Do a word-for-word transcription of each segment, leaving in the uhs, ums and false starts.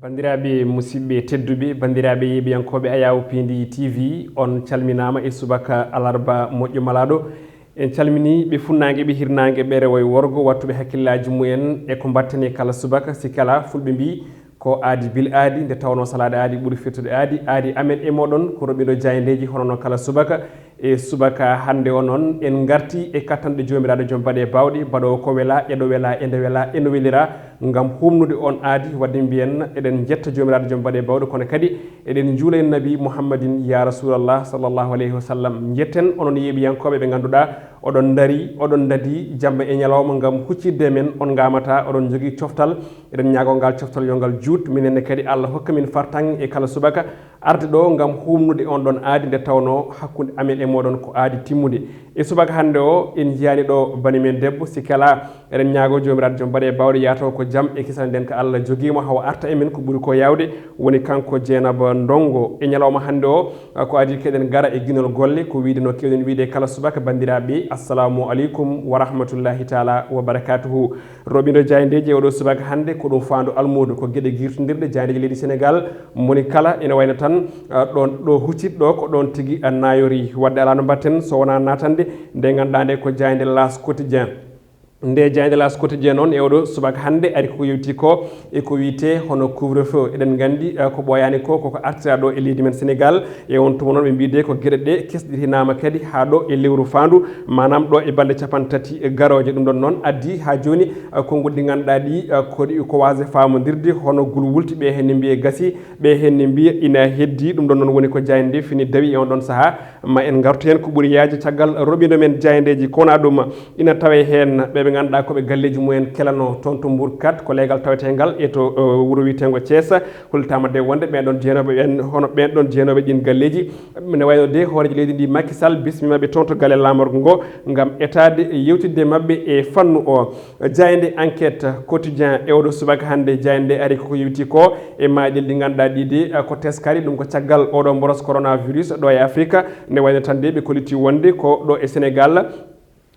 Banndiraaɓe musidɓe tedduɓe, banndiraaɓe yeeɓiyankooɓe Ayaawo Piindi T V, on calminaama e subaka alarba moƴƴo malaaɗo. En calminii ɓe funnaange, ɓe hirnaange, ɓe rewo e worgo, wattuɓe hakkillaaji mumen e ko mbaɗten e kala subaka. Si kala fulɓe mbii ko aadi bil aadi, nde tawnoo salaaɗe aadi ɓuri firtude aadi. Aadi amen e mooɗon ko roɓindo jaayndeeji hono no kala subaka. E subaka hannde o noon, en ngarti e kattanɗe Joomiraaɗo Joom baɗe baawɗe, baɗoowo ko wela, e ɗo wela, e nde wela, e no welira, ngam humnude on aadi. Wadde mbiyen, eɗen njetta Joomiraaɗo Joom baɗe baawɗe, kono kadi eɗen njuula e Nabi Muhammadin, ya Rasulallah, sallallahu alayhi wa sallam. Njetten onon yeeɓiyankooɓe ɓe ngannduɗaa, oɗon ndari, oɗon ndadi, jamma e ñalawma ngam huccitde men, on ngaamataa, oɗon njogii coftal. Eɗen ñaagoo ngal coftal yo ngal juut, minen ne kadi Allah hokka min fartaŋŋe e kala subaka, arde ɗo ngam humnude on ɗon aadi nde tawnoo hakkunde amen e mooɗon ko aadi timmude. E subaka hannde o, en njiyaani ɗo bani men debbo, si kala eɗen ñaagoo Joomiraaɗo Joom baɗe baawɗe yaataw ko jam e kisal nden ko Allah jogii mo hawa arta e men ko ɓuri ko yaawde, woni kanko Jeenaba Ndonngo. E ñalawma hannde o, ko adii ko eɗen ngara e ginol golle, ko wiide no keewɗen wiide kala subaka, banndiraaɓe, assalamu aleykum wa rahmatullahi taala wa barakatuhu. Roɓindo jaayndeeji e oɗo subaka hannde, ko ɗum faandu almuudo, ko geɗe girtindirɗe jaayndeeji leydi Senegaal. Moni kala ene wayno tan, ah, ɗon ɗo huccit ɗo, ko ɗon tigi, ah, naayori. Wadde alaa no mbaɗten so wonaa naatande nde ngannduɗaa nde ko jaaynde L'As Quotidien. Nde jaaynde L'As Quotidien noon e oɗo subaka hannde ari ko yewti ko e ko wiyetee hono couvre-feu. Eɗen nganndi, ah, ko ɓooyaani ko, koko artira ɗo e leydi men Senegaal. E on tuma noon ɓe mbiide ko geɗe ɗe kesɗitinaama kadi haa ɗo e lewru faandu, maanaam ɗo e balɗe capanɗe tati garooje. Ɗum ɗon noon addi haa jooni, ah, konguɗi ɗi ngannduɗaa ɗi, ah, ko ɗi ko waasde faamondirde, hono gulwulti ɓe heen ne mbiye gasi, ɓe heen ne mbiya ina heddi. Ɗum ɗon noon woni ko jaaynde nde fini dawi e on ɗon sahaa. Ma en ngartu heen ko ɓuri yaajde caggal roɓindo men jaayndeeji. Ko wonaa ɗum, ina tawee heen ɓe ɓe ngannduɗaa ko ɓe galleeji mumen kelano toon to Mbourkat, ko leegal taweteengal e to, eh, wuro wiyeteengo Thiès. Holtaama de wonde ɓeen ɗon jeenooɓe ɓeen, hono ɓeen ɗon jeenooɓe ɗiin galleeji, ene wayno de hooreejo leydi ndi Macky Sall bismiima ɓe toon to galle laamorgo ngo ngam etaade yewtidde maɓɓe e fannu o. Jaaynde Enquête Quotidien e oɗo subaka hannde, jaaynde ari koko yewti ko e maayɗel ɗi ngannduɗaa ɗi de, eh, ko teskari. Ɗum ko caggal oɗo mboros coronavirus ɗo e Afrique. Nde wayno tan de ɓe kolliti wonde ko ɗo e Senegaal,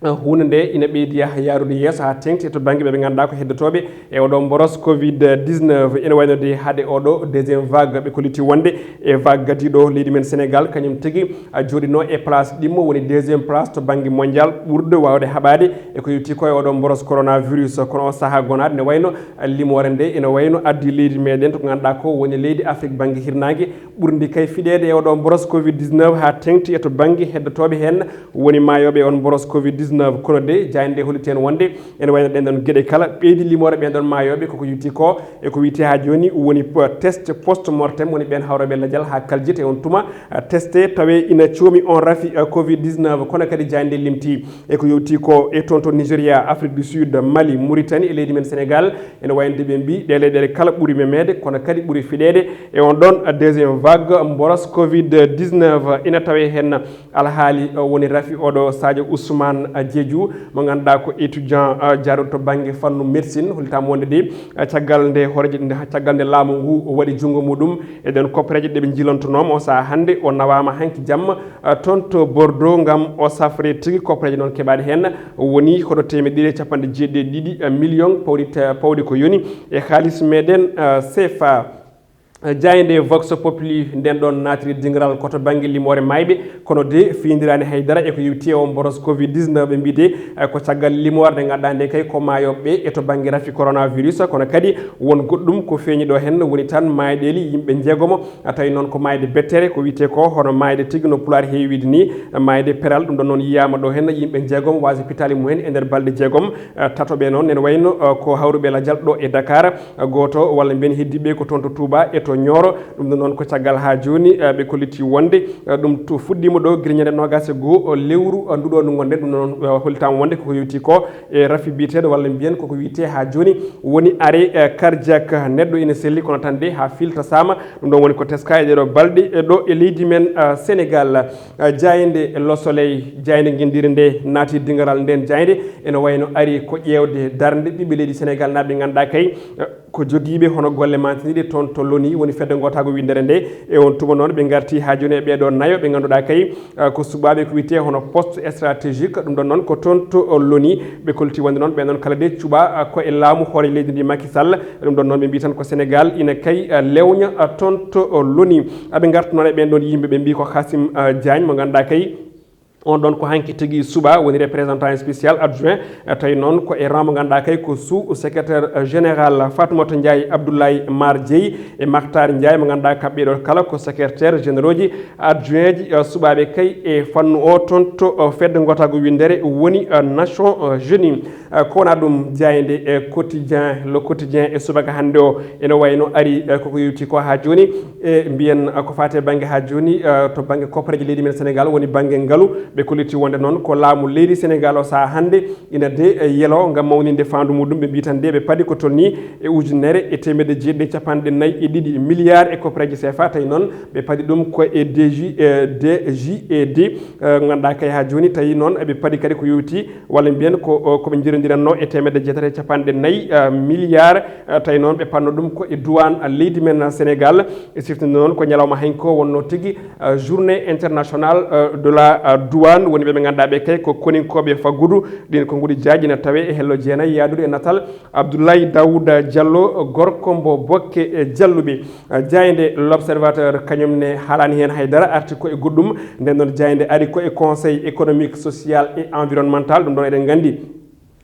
eh, huunde nde ina ɓeydi yah-, yaarude yeeso haa teeŋti e to bannge ɓe ɓe ngannduɗaa ko heddotooɓe e oɗo mboros covid dix-neuf. Ene wayno de hade oɗo deuxième vague ɓe kolliti wonde e vague gadiiɗo leydi men Senegaal, kañum tigi a jooɗino e place ɗimmo, woni deuxième place to bannge mondial ɓurɗo waawde haɓaade e ko yewti ko e oɗo mboros coronavirus. Kono o sahaa gonaade ne wayno limoore nde ene wayno addi leydi meɗen to ko ngannduɗaa ko woni leydi Afrique bannge hirnaange ɓurndi kay fiɗeede e oɗo mboros covid dix-neuf haa teeŋti e to bannge heddotooɓe heen woni maayooɓe e on mboros covid dix-neuf. Kono de jaaynde nde holliti heen wonde ene wayno ɗen ɗon geɗe kala ɓeydi limoore ɓeen ɗon maayooɓe koko yewti ko e ko wiyetee haa jooni woni p-, test post mortem, woni ɓeen hawrooɓe lajal haa kaljita e on tuma, ah, teste tawe ina coomi on rafi, ah, covid dix-neuf. Kono kadi jaaynde limti e ko yewti ko e toon to Nigeria, Afrique du Sud, Mali, Mauritanie e leydi men Senegaal. Ene wayno de ɓe mbii ɗe leyɗeele kala ɓuri memeede, kono kadi ɓuri fiɗeede e on ɗon, ah, deuxième vague mboros covid dix-neuf. Ina tawee heen alhaali, o woni rafi oɗo Sadio Ousmane, a, Diédhiou, mo ngannduɗaa ko étudiant, a, jaaduɗo to bannge fannu médecine. Hollitaama wonde de, a, caggal nde hooreejo, nde, caggal nde laamu ngu o waɗi junngo muɗum e ɗen koppereeje ɗe ɓe njiilantonoomo, o sahaa hannde o nawaama hanki jamma, a, toon to Bordeaux ngam o safre tigi. Koppereeje noon keɓaaɗe heen woni hoto teemedde ɗiɗi e capanɗe jeeɗiɗi e ɗiɗi, a, million pawɗi ta-, pawɗi ko yoni e haalis meɗen, a, C F A. Jaaynde Vox Populi nden ɗon naatiri dingiral ko to bannge limoore maayɓe, kono de fiyindiraani hay dara e ko yewti e on mboros covid dix-neuf. Ɓe mbii de, eh, ko caggal limoore nde ngannduɗaa nde kay ko maayooɓe e to bannge rafi coronavirus, kono kadi won goɗɗum ko feeñi ɗo heen, woni tan maayɗeeli yimɓe njeegomo, a tawi noon ko maayde bettere, ko wiyetee ko hono maayde tigi no Pulaar heewi wiide ni, maayde peral. Ɗum ɗon noon yiyaama ɗo heen yimɓe njeegomo waasi pitaali mumen e nder balɗe jeegom. Eh, tatoɓe noon ene wayno, eh, ko hawruɓe lajal ɗo e Dakar, eh, gooto walla mbiyen heddiiɓe ko toon to Touba e to Nioro. Ɗum ɗo noon ko caggal haa jooni, eh, ɓe kolliti wonde, eh, ɗum to fuɗɗiima ɗo gila ñande noogaas e goo, eh, lewru, eh, ndu ɗo ndu ngonɗen. Ɗum ɗo noon, eh, hollitaama wonde koko yewti ko e rafi biyeteeɗo walla mbiyen koko wiyetee haa jooni woni arrêt, eh, cardiaque. Neɗɗo ina selli kono tan de haa filtasaama. Ɗum ɗon woni ko teskaa e ɗeɗo balɗe, eh, ɗo e leydi men, eh, Sénégal. Eh, jaaynde Le Soleil, jaaynde ngenndire nde naati dingiral nden jaaynde, ene wayno ari ko ƴeewde darnde ɓiɓɓe leydi Senegaal naaɓe ɓe ngannduɗaa kay, eh, Ko jogiiɓe hono golle mantiniiɗe toon to loni woni fedde ngotaago winndere nde. E on tuma noon ɓe ngarti haa jooni e ɓeeɗo nayo ɓe ngannduɗaa kay, ah, ko suɓaaɓe ko wiyetee hono poste stratégique. Ɗum ɗon noon ko toon to loni ɓe kolti wonde noon ɓe noon kala de cuɓa, ah, ko e laamu hoore leydi ndi Macky Sall. Ɗum ɗon noon ɓe mbi tan ko Sénégal ina kay, ah, lewña, ah, toon to loni. Aɓe ngarta noon e ɓen ɗon yimɓe ɓe mbi ko Kassim, ah, Diagne mo ngannduɗaa kay on ɗon ko hanki tigi suɓa woni représentant spécial adjoint, eh, tawi noon ko e rang mo ngannduɗaa kay ko sous secrétaire, eh, général. Fatmata Ndiaye, Abdoulaye Mar Dieye e Makhtar Ndiaye mo ngannduɗaa kamɓe ɗo kala ko secrétaire généraux ji adjoint ji, eh, suɓaaɓe kay e fannu o toon to, eh, fedde ngotaago winndere woni, eh, Nations Unies. Eh, ko wona ɗum jaaynde, eh, Quotidien, Le Quotidien e subaka hannde o ene wayno ari, eh, koko yewti ko haa jooni. E mbiyen, ah, ko faati e bannge haa jooni, ah, to bannge koppareeji leydi men Sénégal woni bannge ngalu. Ɓe kolliti wonde noon ko laamu leydi Sénégal o sahaa hannde ina de, eh, yelo ngam mawninde faandu muɗum. Ɓe mbi tan de ɓe paadi ko tolni e ujunere e teemedde jeeɗiɗi e capanɗe nayi e ɗiɗi milliards e koppareeji C F A. Tawi noon ɓe paadi ɗum ko e D G, eh, D G E D, eh, ngannduɗaa kay haa jooni. Tawi noon ɓe paadi kadi ko yowiti walla mbiyen ko, o, ko ɓe njirondiranno e teemedde jeetati e capanɗe nayi, eh, milliards. Eh, tawi noon ɓe panno ɗum ko e duwaan, eh, leydi men, eh, Sénégal. E siftinde noon ko ñalawma hanki o wonno tigi, eh, journée internationale, eh, de la, eh, douane. Woni ɓe ɓe ngannduɗaa ɓe kay ko koninkooɓe faggudu. Ɗin ko nguɗi jaaji ina tawe e hello jeenayi yaadude e natal Abdoulaye Daouda Diallo, gorko mbo Bokke e Jalluɓe. Eh, jaaynde L'Observateur kañum ne haalaani heen hay dara, arti ko e goɗɗum. Nden noon jaaynde ari ko e Conseil économique, social et environnemental. Ɗum ɗon eɗen nganndi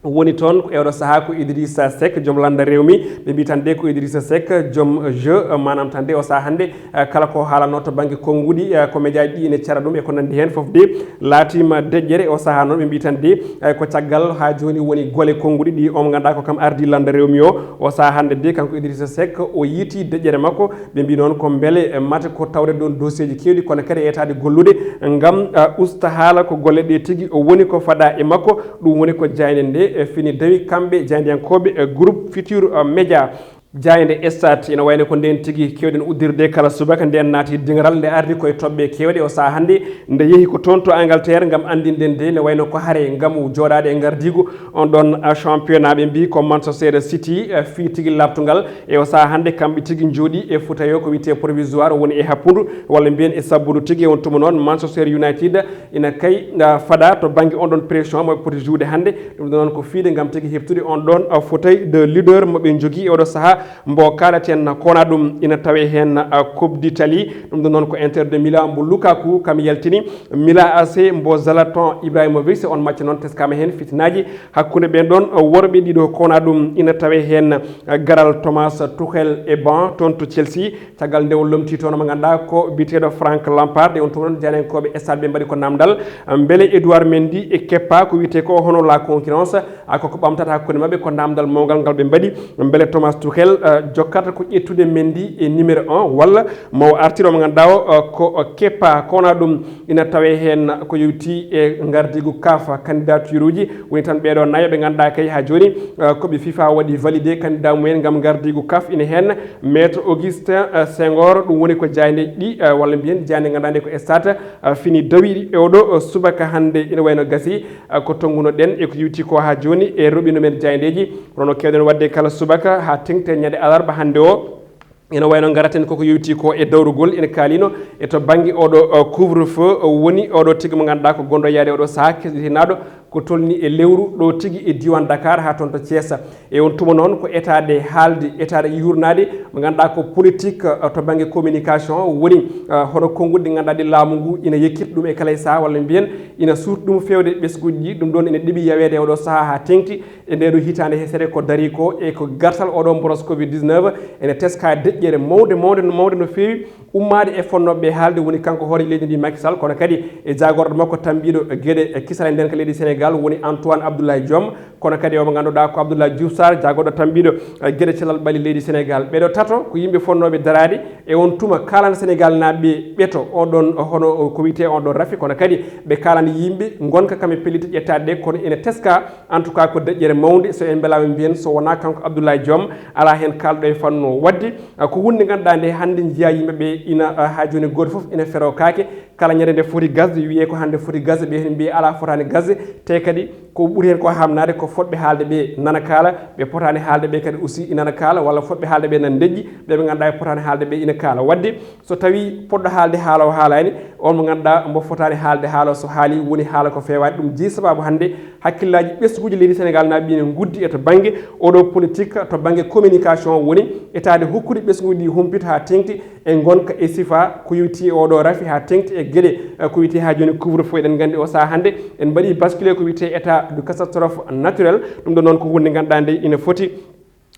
woni toon ko e oɗo sahaa ko Idrissa Seck, joom lannda rewmi. Ɓe mbi tan de ko Idrissa Seck, joom jeu, maanaam tan de o sahaa hannde, eh, kala ko haalanoo to bannge konnguɗi, eh, ko médiaji ɗi ene cara ɗum e ko nanndi heen fof de, laatiima deƴƴere. O sahaa noon ɓe mbi tan de, eh, ko caggal haa jooni woni gole konnguɗi ɗi, on ngannduɗaa ko kam ardi lannda rewmi o. O sahaa hannde de kanko Idrissa Seck o yiiti deƴƴere makko. Ɓe mbi noon ko mbele, eh, mate ko tawde ɗoon dossier ji keewɗi, kono kadi e etaade gollude ngam, ah, usta haala ko golle ɗe tigi o woni ko fada e makko. Ɗum woni ko jaaynde nde, eh, fini dawi kamɓe jaayndiyankooɓe, eh, groupe Futur, eh, Média. Jaaynde Stade ina wayno ko ndeen tigi keewɗen uddirde kala subaka, ndeen naati diŋaral, nde ardi koye toɓɓe keewɗe. O sahaa hannde nde yehi ko toon to Angleterre ngam anndinde nde ne wayno ko hare ngam jooɗaade e ngardiigu on ɗon, ah, championnat. Ɓe mbi ko Manchester City, ah, fii tigi laaɓtungal. E o sahaa hannde kamɓe tigi njooɗi e fotayo ko wiyetee provisoire woni e happundu walla mbiyen e sabbundu tigi. E on tuma noon Manchester United ina kay, ah, fada to bannge on ɗon pression mo ɓe poti joude hannde. Ɗum ɗon noon ko fiide ngam tigi heɓtude on ɗon, ah, fauteuil de leader mo ɓe njogii e oɗo sahaa mbo kaalaten. Ko wona ɗum ina tawe heen, ah, Coupe d'Italie. Ɗum ɗon noon ko Inter de Milan mbo Lukaku kam yaltini. Milan A C mbo Zlatan Ibrahimovic, on macca noon teskaama heen fitinaaji hakkunde ɓeen ɗoon worɓe ɗiɗo. Ko wona ɗum ina tawe heen, eh, garal Thomas Tuchel e ban toon to Chelsea. Caggal nde o lomtii toon mo ngannduɗaa ko biyeteeɗo Frank Lampard, e on tuma noon jaayndiyankooɓe Stade ɓe mbaɗi ko naamndal. Mbele Edouard Mendy e Kepa ko wiyetee ko hono la concurrence, ah, koko ɓamtata hakkunde maɓɓe ko naamndal mawngal ngal ɓe mbaɗi. Mbele Thomas Tuchel, eh, jokkata ko ƴettude Mendy e numéro un walla mo artiro mo ngannduɗaa o, eh, ko, eh, Kepa. Ko wona ɗum ina tawe heen ko yowti e ngardiigu CAF, candidature uji. Woni tan ɓeeɗo nayo ɓe ngannduɗaa kay haa jooni, eh, ko ɓe FIFA waɗi validé candidat mumen ngam ngardiigu CAF ina heen Maître Augustin, eh, Senghor. Ɗum woni ko jaaynde ɗi, eh, walla mbiyen jaaynde ngannduɗaa nde ko Stade, eh, fini dawi e oɗo, eh, subaka hannde. Ina wayno gasi, eh, ko tonnguno ɗen e ko yowti ko haa jooni e roɓino men jaayndeeji. Kono no keewɗen waɗde kala subaka haa teŋti ñande alarba hannde o. Ina wayno ngaraten koko yowti ko e dawrugol, ina kaalino e to bannge oɗo, o, couvre-feu, o, woni oɗo tigi mo ngannduɗaa ko gonɗo yaade oɗo sahaa kesɗitinaaɗo ko tolni e lewru ɗo tigi e diiwaan Dakar haa toon to Thiès. E on tuma noon ko etaade haalde, etaade yuurnaade mo ngannduɗaa ko politique, o, to bannge communication woni, o, hono konnguɗi ɗi ngannduɗaa ɗi laamu ngu ina yekkita ɗum e kala e sahaa walla mbiyen ina suurti ɗum feewde ɓesnguuji ɗi. Ɗum ɗoon ina ɗeɓi yaweede e oɗo sahaa haa teŋti. E ndee ɗoo hitaande hesere ko darii ko e ko gartal oɗo mboros covid dix-neuf ene teska deƴƴere mawnde, mawnde, mawnde no feewi ummaade e fonnooɓe haalde woni kanko hoore leydi ndi Macky Sall, kono kadi e jaagorɗo makko tammbiiɗo geɗe kisal e ndeenka leydi Sénégal woni Antoine Abdoulaye Diome, kono kadi omo ngannduɗaa ko Abdoulaye Diouf Sarr, jaagorɗo tammbiiɗo geɗe cellal ɓalli leydi Sénégal. Ɓeeɗo tato ko yimɓe fonnooɓe daraade e on tuma kaalana Sénégal naaɓe ɓeto oɗon hono ko wiyetee on ɗon rafi, kono kadi ɓe kaalana yimɓe ngonka kam e pellitte ƴettaade ɗe, kono ene teska. En tout cas, ko deƴƴere mawnde, so en mbelaama mbiyen, so wonaa kanko Abdoulaye Diom, alaa heen kaalɗo e fannu o. Waɗde, ah, ko huunde nde ngannduɗaa nde hannde njiyaa yimɓe ɓe ina, ah, haa jooni gooto fof ina feroo kaake, Kala ñande nde foti gasde, wiyee ko hannde foti gasde, ɓe heen mbiya alaa fotaani gasde, te kadi ko ɓuri heen ko hamnaade ko fotɓe haalde ɓe nana kaala, ɓe potaani haalde ɓe kadi aussi nana kaala, walla fotɓe haalde ɓe nana deƴƴi, ɓe ɓe ngannduɗaa ɓe potaani haalde ɓe ina kaala. Waɗde so tawi poɗɗo haalde haala o haalaani, on mo ngannduɗaa mbo fotaani haalde haala o so haali woni haala ko feewaani, ɗum jeyi sababu hannde hakkillaaji ɓesnguuji leydi Senegaal naaɓe ɓe ina nguddi e to bannge oɗo politique, to bannge communication woni etaade hokkude ɓesnguuji ɗi humpito haa teeŋti e ngonka e sifa ko yowiti e oɗo rafi haa teeŋti e geɗe, eh, ko wiyetee haa jooni couvre-feu. Eɗen nganndi o sahaa hannde en mbaɗi bascule ko wiyetee état de catastrophe naturelle. Ɗum ɗo noon ko huunde ngannduɗaa nde ina foti,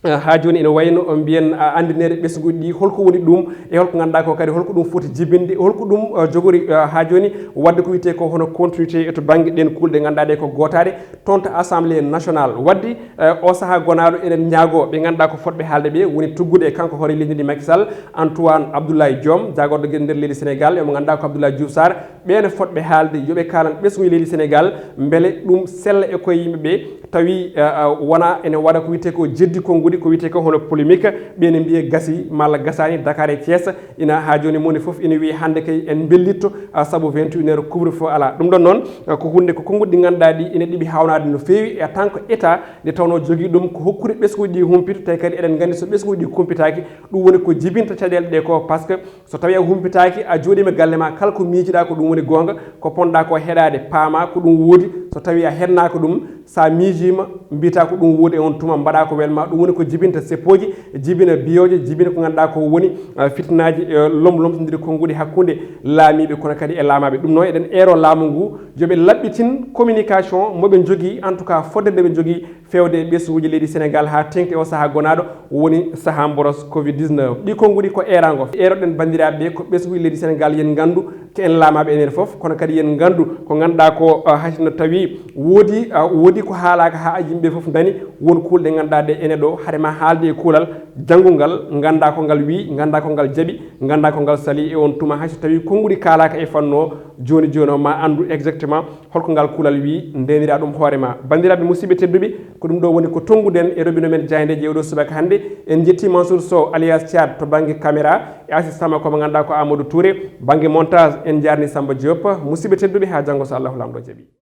eh, haa jooni ina wayno o mbiyen, ah, anndineede ɓesnguuji ɗi holko woni ɗum e holko ngannduɗaa ko kadi holko ɗum foti jibinde, holko ɗum, eh, jogori, eh, haa jooni waɗde ko wiyetee ko hono continuité e to bannge ɗeen kuulɗe ngannduɗaa ɗe ko gootaade. Toon to Assemblée nationale. Waɗde, eh, o sahaa gonaaɗo eɗen ñaagoo ɓe ngannduɗaa ko fotɓe haalde ɓe woni tuggude e kanko hoore leydi ndi Macky Sall, Antoine Abdoulaye Diome, jaagorɗo geɗe nder leydi Senegaal, e mo ngannduɗaa ko Abdoulaye Diouf Sarr, ɓeen fotɓe haalde yo ɓe kaalan ɓesnguuji leydi Senegaal mbele ɗum sella e koye yimɓe ɓe, tawi, eh, eh, wona ene waɗa ko wiyetee ko jeddi konnguɗi, ko wiyetee ko hono polémique, ɓe ne mbiya gasi malla gasaani, Dakar e Thiès, ina haa jooni moni fof ina wiya hannde kay en mbellitto, ah, sabu vingt et une heures couvre-feu alaa. Ɗum ɗon noon, ah, ko huunde ko konnguɗi ɗi ngannduɗaa ɗi ina ɗiɓi haawnaade no feewi en tant que état, nde tawnoo jogii ɗum ko hokkude ɓesnguuji ɗi humpito, tawi kadi eɗen nganndi so ɓesnguuji ɗi kumpitaaki, ɗum woni ko jibinta caɗeele ɗe ko, par ce que so tawi a humpitaaki, a jooɗiima galle ma, kala ko miijiɗaa ko ɗum woni goonga, ko ponɗaa ko heɗaade, paamaa ko ɗum woodi, so tawi a heɗnaaka ɗum, so a miijiima, mbiyataa ko ɗum woodi e on tuma, mbaɗaa ko welma, ɗum woni ko jibinta seppooji, jibina biyooje, jibina ko ngannduɗaa ko woni, eh, fitinaaji, eh, lom-, lomtondiri konnguɗi hakkunde laamiiɓe kono kadi e laamaaɓe. Ɗum noon eɗen eero laamu ngu yo ɓe laɓɓitin communication mo ɓe njogii, en tout cas fodde nde ɓe njogii feewde e ɓesnguuji leydi Senegaal haa teeŋti o sahaa gonaaɗo woni sahaa mboros covid dix-neuf. Ɗi konnguɗi ko eeraango. Eeroɗen banndiraaɓe ɓe ko ɓesnguuji leydi Senegaal yen nganndu ko en laamaaɓe enen fof, kono kadi yen nganndu ko ngannduɗaa ko, ah, hay sinno tawi woodi, ah, woodi ko haalaaka haa yimɓe fof nani, won kuulɗe ngannduɗaa ɗe ene ɗo, hade ma haalde e kuulal, janngu ngal, nganndaa ko ngal wii, nganndaa ko ngal jaɓi, nganndaa ko ngal sali e on tuma, hay so tawi konnguɗi kaalaaka e fannu o, jooni jooni o ma anndu exactement holko ngal kuulal wii, ndeenira ɗum hoore ma. Banndiraaɓe musidɓe tedduɓe, ko ɗum ɗo woni ko tonnguɗen e robinet men jaayndeeji e oɗo subaka hannde. En njetti Mansour Sow alias Thiat to bannge caméra e assistant makko mo ngannduɗaa ko Amadou Touré. Bannge montage en njaarni Samba Diop. Musidɓe tedduɓe, haa janngo so Allahu Laamɗo jaɓi.